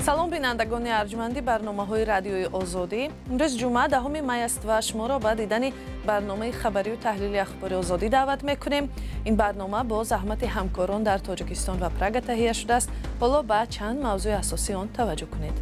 Салом, бинандагони арҷманди барномаҳои Радиои Озодӣ. Имрӯз ҷумъа, 10 май аст ва шуморо ба дидани барномаи хабарию таҳлили Ахбори Озодӣ даъват мекунем. Ин барнома бо заҳмати ҳамкорон дар Тоҷикистон ва Прага таҳия шудааст. Ҳоло ба чанд мавзӯи асосии он таваҷҷӯҳ кунед.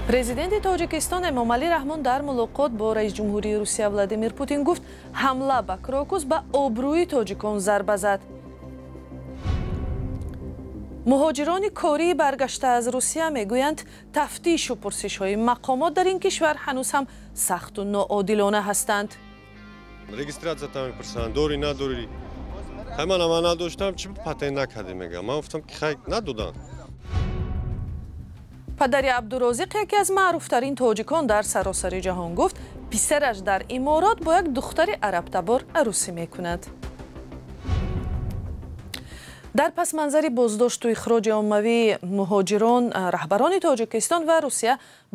Президенти Тоҷикистон Эмомалӣ Раҳмон дар мулоқот бо раисҷумҳурии Русия Владимир Путин гуфт, ҳамла ба Крокус ба обрӯи тоҷикон зарба зад. Муҳоҷирони кории баргашта аз Русия мегӯянд, тафтишу пурсишҳои мақомот дар ин кишвар ҳанӯз ҳам сахту ноодилона ҳастанд. Регистрация мепурсанд, дорӣ, надорӣ. Хай, ман ама надоштам, чӣ патент накардӣ, мегам. Ман гуфтам, ки хай, надодам. Падари Абдурозиқ, яке аз маъруфтарин тоҷикон дар саросари ҷаҳон, гуфт, писараш дар Иморот бо як духтари арабтабор арӯсӣ мекунад. Дар пасманзари боздошту ихроҷи оммавии муҳоҷирон, раҳбарони Тоҷикистон ва Русия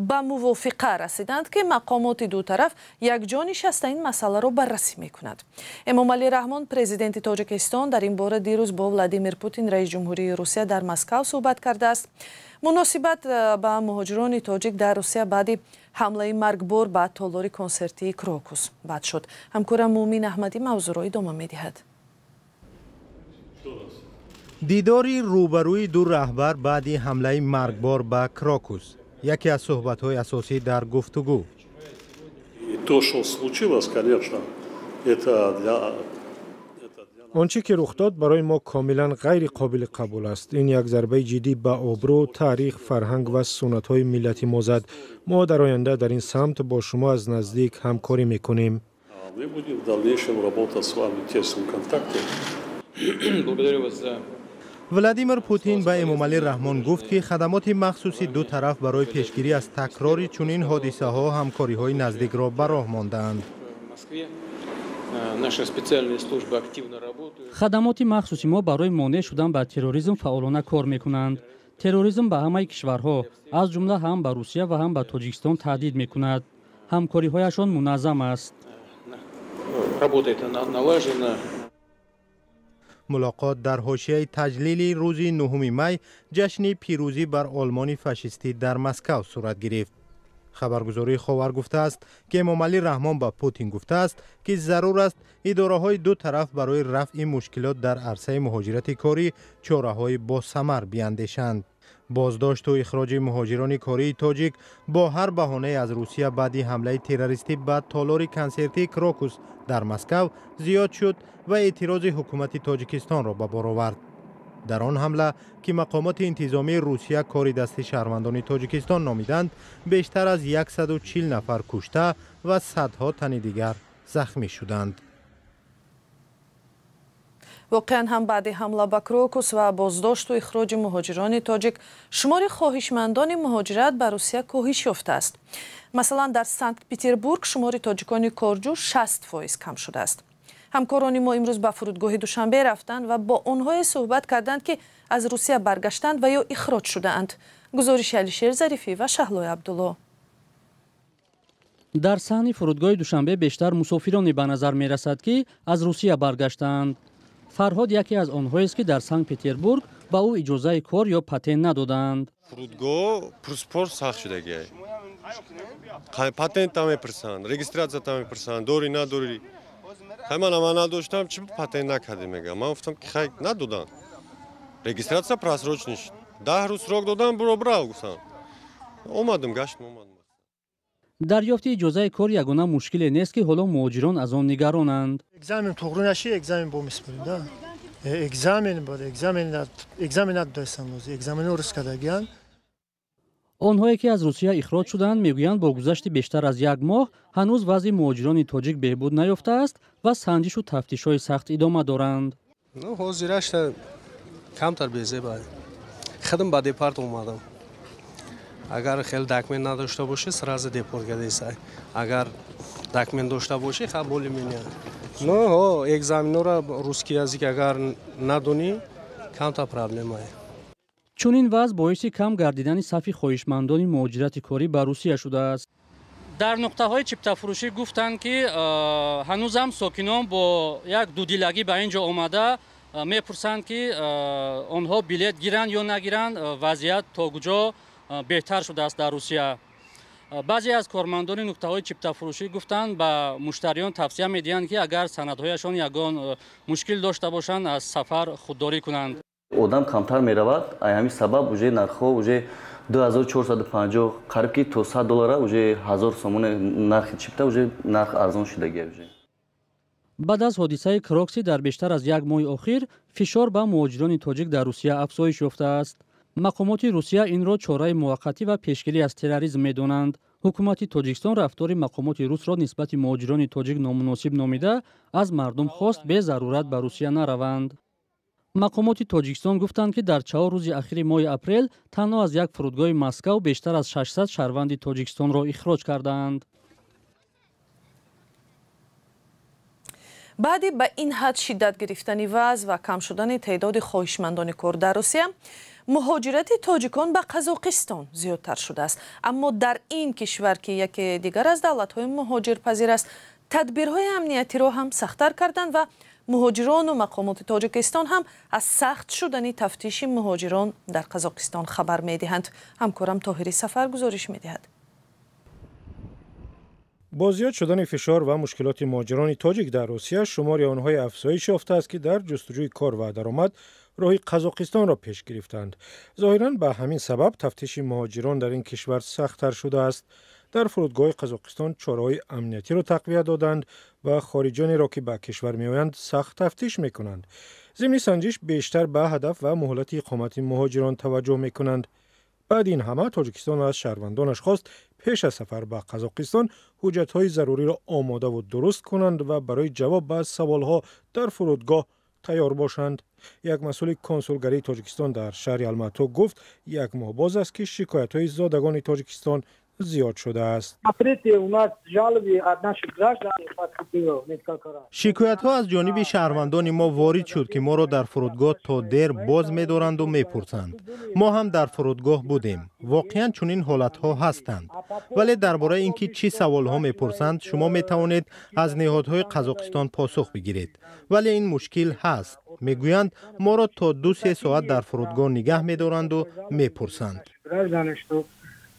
ба мувофиқа расиданд, ки мақомоти ду тараф якҷо нишаста ин масъаларо баррасӣ мекунад. Эмомалӣ Раҳмон, президенти Тоҷикистон, дар ин бора дирӯз бо Владимир Путин, раиси ҷумҳурии Русия, дар Москав суҳбат кардааст. Муносибат ба муҳоҷирони тоҷик дар Русия баъди ҳамлаи маргбор ба толори консертии Крокус бад шуд. Ҳамкорам Муъмин Аҳмадӣ мавзӯъро идома медиҳад. Дидори рӯбарӯи ду раҳбар баъди ҳамлаи маргбор ба Крокус, яке аз суҳбатҳои асосӣ дар гуфтугӯ. То, что случилось, конечно, это для Он чӣ ки рух дод, барои мо комилан ғайриқобили қабул аст. Ин як зарбаи ҷиддӣ ба обрӯ, таърих, фарҳанг ва суннатҳои миллати мо зад. Мо дар оянда дар ин самт бо шумо аз наздик ҳамкорӣ мекунем. Мы будем в дальнейшем работать с вами в тесном контакте. Благодарю вас за Владимир Путин ба Эмомалӣ Раҳмон гуфт, ки хадамоти махсуси ду тараф барои пешгирӣ аз такрори чунин ҳодисаҳо ҳамкориҳои наздикро ба роҳ мондаанд. Москве. Наши специальные службы активно работают. Хадамоти махсуси мо барои монеъ шудан ба терроризм фаъолона кор мекунанд. Терроризм ба ҳамаи кишварҳо, аз ҷумла ҳам ба Русия ва ҳам ба Тоҷикистон, таҳдид мекунад. Ҳамкориҳояшон муназзам аст. Работает налажена. Мулоқот дар ҳошияи таҷлили рӯзи 9 май, ҷашни пирӯзӣ бар Олмони фашистӣ, дар Москав сурат гирифт. Хабаргузории Ховар гуфтааст, ки Эмомалӣ Раҳмон ба Путин гуфтааст, ки зарур аст идораҳои ду тараф барои рафъи мушкилот дар арсаи муҳоҷирати корӣ чораҳои босамар биандешанд. Боздошту ихроҷи муҳоҷирони кории тоҷик бо ҳар баҳонае аз Русия баъди ҳамлаи террористӣ ба толори консертии Крокус дар Москав зиёд шуд ва эътирози ҳукумати Тоҷикистонро ба бор овард. Дар он ҳамла, ки мақомоти интизомии Русия кори дасти шаҳрвандони Тоҷикистон номиданд, бештар аз 140 нафар кушта ва садҳо тани дигар захмӣ шуданд. Воқеан ҳам, баъди ҳамла ба Крокус ва боздошту ихроҷи муҳоҷирони тоҷик шумори хоҳишмандони муҳоҷират ба Русия коҳиш ёфтааст. Масалан, дар Санкт Петербург шумори тоҷикони корҷӯ 60% кам шудааст. Ҳамкорони мо имрӯз ба фурудгоҳи Душанбе рафтанд ва бо онҳое суҳбат карданд, ки аз Русия баргаштанд ва ё ихроҷ шудаанд. Гузориши Алишер Зарифӣ ва Шаҳлои Абдулло. Дар саҳни фурудгоҳи Душанбе бештар мусофироне ба назар мерасад, ки аз Русия баргаштаанд. Фарҳод яке аз онҳоест, ки дар Санкт Петербург ба ӯ иҷозаи кор ё патент надоданд. Фурудгоҳ пурспор сахт шудагиай. Патента мепурсанд, регистрация мепурсанд, дорӣ, надорӣ. Хай, ман ама надоштам, чӣ патент накардӣ, мегам. Ман гуфтам, ки хай, надодам. Регистрация просрочный. 10 рӯз срок додам, буро, бирав, гуфтам. Омадам, гаштам, омадам. Дарёфти иҷозаи кор ягона мушкиле нест, ки ҳоло муҳоҷирон аз он нигаронанд. Экзамен туғрӣ наши, экзамен бо меспорим да. Экзамен бод, экзамен надодастам, экзамени рус кардагиян. Онҳое, ки аз Русия ихроҷ шуданд, мегӯянд, бо гузашти бештар аз як моҳ ҳанӯз вазъи муҳоҷирони тоҷик беҳбуд наёфтааст ва санҷишу тафтишҳои сахт идома доранд. Ҳозирашта камтар безеба. Худам ба депорт омадам. Агар хеле документ надошта бошӣ, сразу депорт кардесай. Агар документ дошта бошӣ, ха, более-менее. Ну ҳо, экзаменора русский язык агар надонӣ, камтар проблемае. Чунин вазъ боиси кам гардидани сафи хоҳишмандони муҳоҷирати корӣ ба Русия шудааст. Дар нуқтаҳои чиптафурӯшӣ гуфтанд, ки ҳанӯзам сокинон бо як дудилагӣ ба ин ҷо омада. Мепурсанд, ки онҳо билет гиранд ё нагиранд, вазъият то куҷо беҳтар шудааст дар Русия. Баъзе аз кормандони нуқтаҳои чиптафурӯшӣ гуфтанд, ба муштариён тавсия медиҳанд, ки агар санадҳояшон ягон мушкил дошта бошанд, аз сафар худдорӣ кунанд. Одам камтар меравад, ай ҳамин сабаб уже нархҳо уже 2450, қариб ки то 100 доллара, уже 1000 сомони нархи чипта, уже нарх арзон шудагия уже. Баъд аз ҳодисаи Крокси дар бештар аз як моҳи охир фишор ба муҳоҷирони тоҷик дар Русия афзоиш ёфтааст. Мақомоти Русия инро чораи муваққатӣ ва пешгирӣ аз терроризм медонанд. Ҳукумати Тоҷикистон рафтори мақомоти русро нисбати муҳоҷирони тоҷик номуносиб номида, аз мардум хост безарурат ба Русия нараванд. Мақомоти Тоҷикистон гуфтанд, ки дар 4 рӯзи ахири моҳи апрел танҳо аз як фурудгоҳи Москав бештар аз 600 шаҳрванди Тоҷикистонро ихроҷ кардаанд. Баъди ба ин ҳад шиддат гирифтани вазъ ва кам шудани теъдоди хоҳишмандони кор дар Русия, муҳоҷирати тоҷикон ба Қазоқистон зиёдтар шудааст. Аммо дар ин кишвар, ки яке дигар аз давлатҳои муҳоҷирпазир аст, тадбирҳои амниятиро ҳам сахттар карданд ва муҳоҷирону мақомоти Тоҷикистон ҳам аз сахт шудани тафтиши муҳоҷирон дар Қазоқистон хабар медиҳанд. Ҳамкорам Тоҳири Сафар гузориш медиҳад. Бо зиёд шудани фишор ва мушкилоти муҳоҷирони тоҷик дар Русия, шумори онҳои афзоиш ёфтааст, ки дар ҷустуҷӯи кор ва даромад роҳи Қазоқистонро пеш гирифтанд. Зоҳиран ба ҳамин сабаб тафтиши муҳоҷирон дар ин кишвар сахттар шудааст. Дар фурудгоҳи Қазоқистон чораҳои амниятиро тақвият доданд ва хориҷонеро, ки ба кишвар меоянд, сахт тафтиш мекунанд. Зимни санҷиш бештар ба ҳадаф ва муҳлати иқомати муҳоҷирон таваҷҷӯҳ мекунанд. Баъди ин ҳама Тоҷикистон аз шаҳрвандонаш хост, пеш аз сафар ба Қазоқистон ҳуҷҷатҳои заруриро омодаву дуруст кунанд ва барои ҷавоб ба саволҳо дар фурудгоҳ тайёр бошанд. Як масъули консулгарии Тоҷикистон дар шаҳри Алмато гуфт, як моҳ боз аст, ки шикоятҳои зодагони Тоҷикистон зиёд шудааст. Шикоятҳо аз ҷониби шаҳрвандони мо ворид шуд, ки моро дар фурудгоҳ то дер боз медоранду мепурсанд. Мо ҳам дар фурудгоҳ будем. Воқеан чунин ҳолатҳо ҳастанд. Вале дар бораи ин ки чӣ саволҳо мепурсанд, шумо метавонед аз ниҳодҳои Қазоқистон посух бигиред. Вале ин мушкил ҳаст. Мегӯянд, моро то 2-3 соат дар фурудгоҳ нигаҳ медоранду мепурсанд.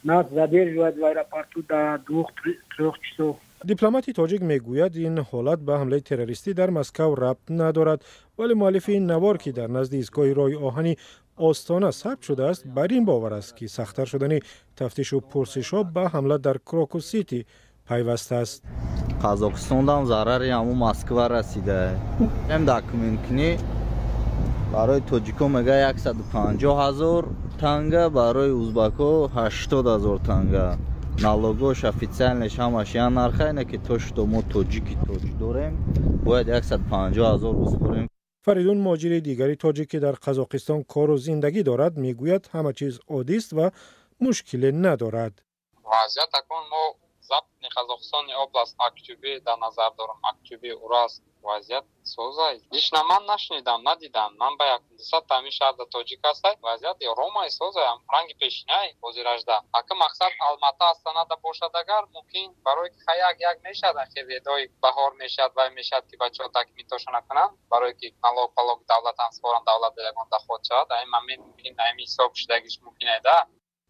Нас задерживают в аэропорту до 2-3 часов. Дипломати тоҷик мегӯяд, ин ҳолат ба ҳамлаи террористӣ дар Москав рабт надорад, вале муаллифи ин навор, ки дар назди истгоҳи роҳи оҳани Остона сабт шудааст, бар ин бовар аст, ки сахттар шудани тафтишу пурсишҳо ба ҳамла дар Крокус Сити пайваст аст. Қазоқистондам зарари ҳамун Москва расида. Ем документкунӣ барои тоҷико мега 150 000 танга, барои узбако 80 000 танга. Налогош официальнеш ҳамаш як нарха, ине ки то шуто мо тоҷики тоҷ дорем, бояд 150 000 успорем. Фаридун, муҳоҷири дигари тоҷик, ки дар Қазоқистон кору зиндагӣ дорад, мегӯяд, ҳама чиз оддист ва мушкиле надорад. Вазъият акун мо Западный Қазоқистони област Актюбе дар назар дорам, Актюбе, Уралск, вазъият созай. Лично ман нашунидам, надидам. Ман ба як дусад тами шаҳрда тоҷик ҳастай, вазъият ромай созай, ранги пешинай ҳозиражда. Ака мақсад Алмата, Астанада бошад агар, мумкин барои ки хай як як мешад, ахир редои баҳор мешад, вай мешад, ки бачаҳо документошо накунанд, барои ки налог палог давлатам споранд, давлат ягон доход шавад. Айн момент мумкин, айн ҳисоб шудагиш мумкин да.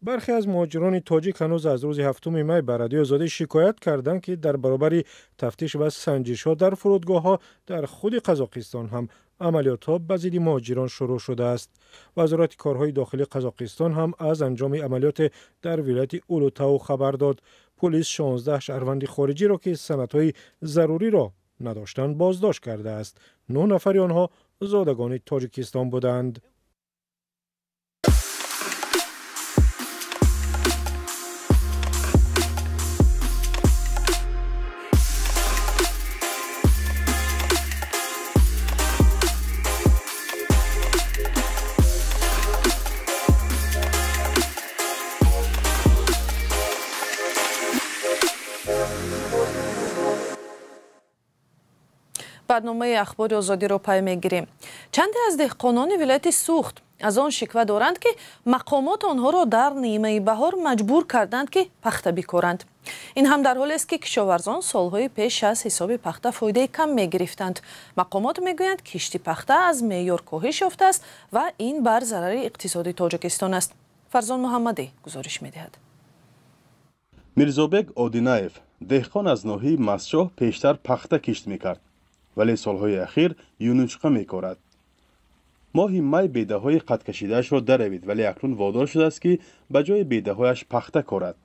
Бархе аз муҳоҷирони тоҷик ҳанӯз аз рӯзи 7 май ба Радиои Озодӣ шикоят карданд, ки дар баробари тафтиш ва санҷишҳо дар фурудгоҳҳо дар худи Қазоқистон ҳам амалиётҳо ба зидди муҳоҷирон шурӯъ шудааст. Вазорати корҳои дохилии Қазоқистон ҳам аз анҷоми амалиёте дар вилояти Улутау хабар дод. Полис 16 шаҳрванди хориҷиро, ки санадҳои заруриро надоштанд, боздошт кардааст. 9 нафари онҳо зодагони Тоҷикистон буданд. Барномаи Ахбори Озодиро пай мегирем. Чанде аз деҳқонони вилояти Сухт Аз он шиква доранд, ки мақомот онҳоро дар нимаи баҳор маҷбур карданд, ки пахта бикоранд. Ин ҳам дар ҳолест, ки кишоварзон солҳои пеш аз ҳисоби пахта фоидаи кам мегирифтанд. Мақомот мегӯянд, кишти пахта аз меъёр коҳиш ёфтааст ва ин бар зарари иқтисоди Тоҷикистон аст. Фарзон Муҳаммадӣ гузориш медиҳад. Мирзобек Одинаев, деҳқон аз ноҳияи Мастчоҳ, пештар пахта кишт мекард, вале солҳои ахир юнучқа мекорад. Моҳи май бедаҳои қадкашидаашро даравид, вале акнун водор шудааст, ки ба ҷои бедаҳояш пахта корад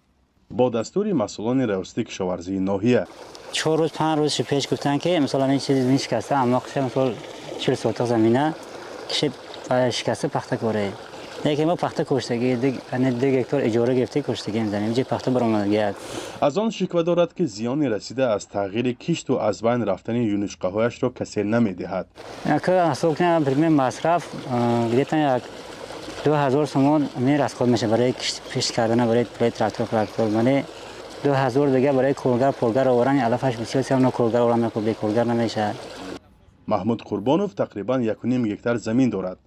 бо дастури масъулони раёсати кишоварзии ноҳия. 4 рӯз, 5 рӯз пеш гуфтанд, ки мисолан ин чиз мешикаста, аммо мисол 40 сотиқ замина шикаста пахта коред. Лекин мо пахта коштагӣ 2 гектар иҷора гирифта коштагием замин, ҷи пахта баромадагият. Аз он шиква дорад, ки зиёни расида аз тағйири кишту аз байн рафтани юнучқаҳояшро касе намедиҳад. Ҳисоб кунем, например, масраф где-то як 2000 сомон расход мешавад барои кишт кардана, барои трактор трактор мане 2000 дига барои коргар поргар оварани алафаш бисёр савно коргар оваран, бе коргар намешавад. Маҳмуд Қурбонов тақрибан 1,5 гектар замин дорад.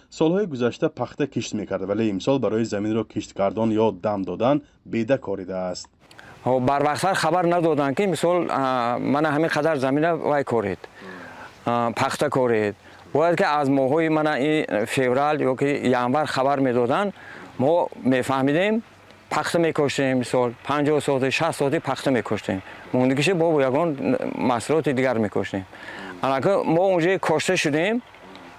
Солҳои гузашта пахта кишт мекард, вале имсол барои заминро кишткардан ё дам додан беда коридааст. Барвақттар хабар надоданд, ки мисол мана ҳамин қадар замина вай коред, пахта коред. Бояд ки аз моҳҳои мана феврал ё ки январ хабар медоданд, мо мефаҳмидем, пахта мекоштем. Мисол, 50 соти, 60 соти пахта мекоштем, мондагиша бо ягон маҳсулоти дигар мекоштем. Анака мо унҷа кошта шудем.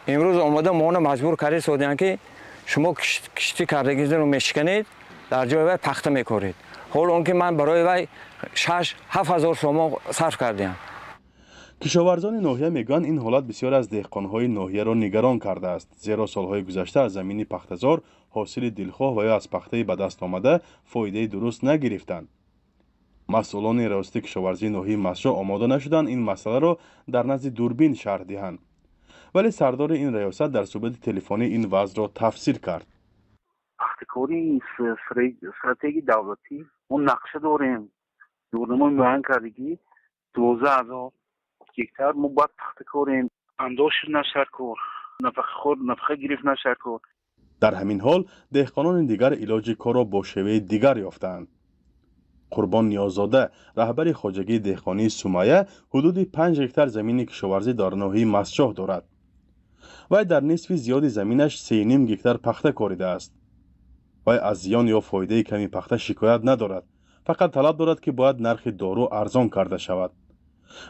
Имрӯз омода моно маҷбур карда содиянд, ки шумо киштӣ кардагиро мешиканед, дар ҷои вай пахта мекоред. Ҳол он ки ман барои вай 6-7 ҳазор сомон сарф кардиам. Кишоварзони ноҳия мегӯянд, ин ҳолат бисёр аз деҳқонҳои ноҳияро нигарон кардааст, зеро солҳои гузашта аз замини пахтазор ҳосили дилхоҳ ва ё аз пахтаи ба даст омада фоидаи дуруст нагирифтанд. Масъулони раёсати кишоварзии ноҳияи Мастчоҳ омода нашуданд ин масъаларо дар назди дурбин шарҳ диҳанд, вале сардори ин раёсат дар суҳбати телефонӣ ин вазъро тафсир кард. Пахтакорӣ стратегияи давлатӣ, мо нақша дорем, дурнамои муайян кардагӣ, 12 000 гектар мо бояд пахта корем. Андоз шуд нашар кор, нафақахор нафақа гирифт нашар кор. Дар ҳамин ҳол деҳқонони дигар илоҷи корро бо шеваи дигар ёфтаанд. Қурбон Ниёззода, раҳбари хоҷагии деҳқонии Сумая, ҳудуди 5 гектар замини кишоварзӣ дар ноҳияи Мастчоҳ дорад. Вай дар нисфи зиёди заминаш 3,5 гектар пахта коридааст. Вай аз зиён ё фоидаи ками пахта шикоят надорад, фақат талаб дорад, ки бояд нархи дору арзон карда шавад.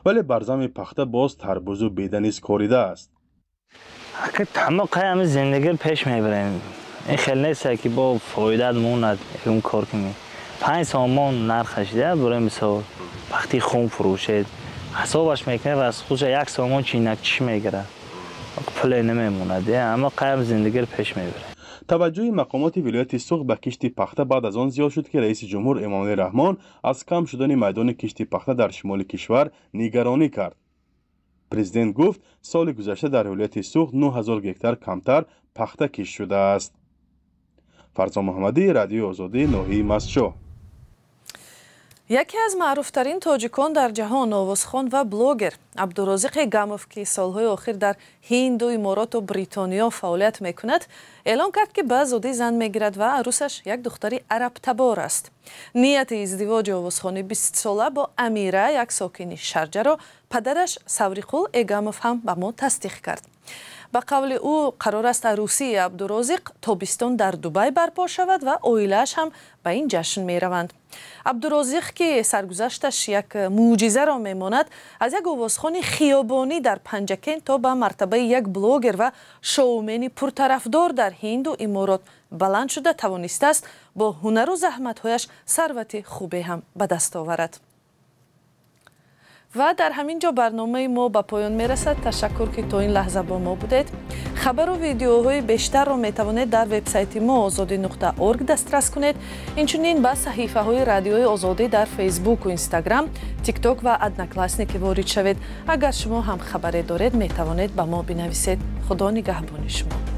Вале бар зами пахта боз тарбузу беда низ коридааст. Ҳами зиндагӣ пеш мебарем. Ин хел нест, ки бо фоидат монад. Ягон кор кунӣ, 5 сомон нархаш да, барои мисол, вақти хун фурӯшед, ҳисобаш мекунед, аз хуша 1 сомон чинак чӣ мегирад, пуле намемонад. Аммо қаям зиндагиро пеш мебарем. Таваҷҷӯҳи мақомоти вилояти Суғд ба кишти пахта баъд аз он зиёд шуд, ки раиси ҷумҳур Эмомалӣ Раҳмон аз кам шудани майдони кишти пахта дар шимоли кишвар нигаронӣ кард. Президент гуфт, соли гузашта дар вилояти Суғд 9000 гектар камтар пахта кишт шудааст. Фарзон Муҳаммадӣ, Радиои Озодӣ, ноҳияи Мастчоҳ. Яке аз маъруфтарин тоҷикон дар ҷаҳон, овозхон ва блогер Абдурозиқ Эгамов, ки солҳои охир дар Ҳинду, Имороту Бритониё фаъолият мекунад, эълон кард, ки ба зудӣ зан мегирад ва арӯсаш як духтари арабтабор аст. Нияти издивоҷи овозхони бистсола бо Амира, як сокини Шарҷаро, падараш Савриқул Эгамов ҳам ба мо тасдиқ кард. Ба қавли ӯ, қарор аст арӯсии Абдурозиқ тобистон дар Дубай барпо шавад ва оилааш ҳам ба ин ҷашн мераванд. Абдурозиқ, ки саргузашташ як мӯъҷизаро мемонад, аз як овозхони хиёбонӣ дар Панҷакент то ба мартабаи як блогер ва шоумени пуртарафдор дар Ҳинду Иморот баланд шуда тавонистааст бо ҳунару заҳматҳояш сарвати хубе ҳам ба даст оварад. Ва дар ҳамин ҷо барномаи мо ба поён мерасад. Ташаккур, ки то ин лаҳза бо мо будед. Хабару видеоҳои бештарро метавонед дар вебсайти мо озодӣ.орг дастрас кунед. Инчунин ба саҳифаҳои Радиои Озодӣ дар Фейсбуку Инстаграм, Тикток ва Одноклассники ворид шавед. Агар шумо ҳам хабаре доред, метавонед ба мо бинависед. Худо нигаҳбони шумо.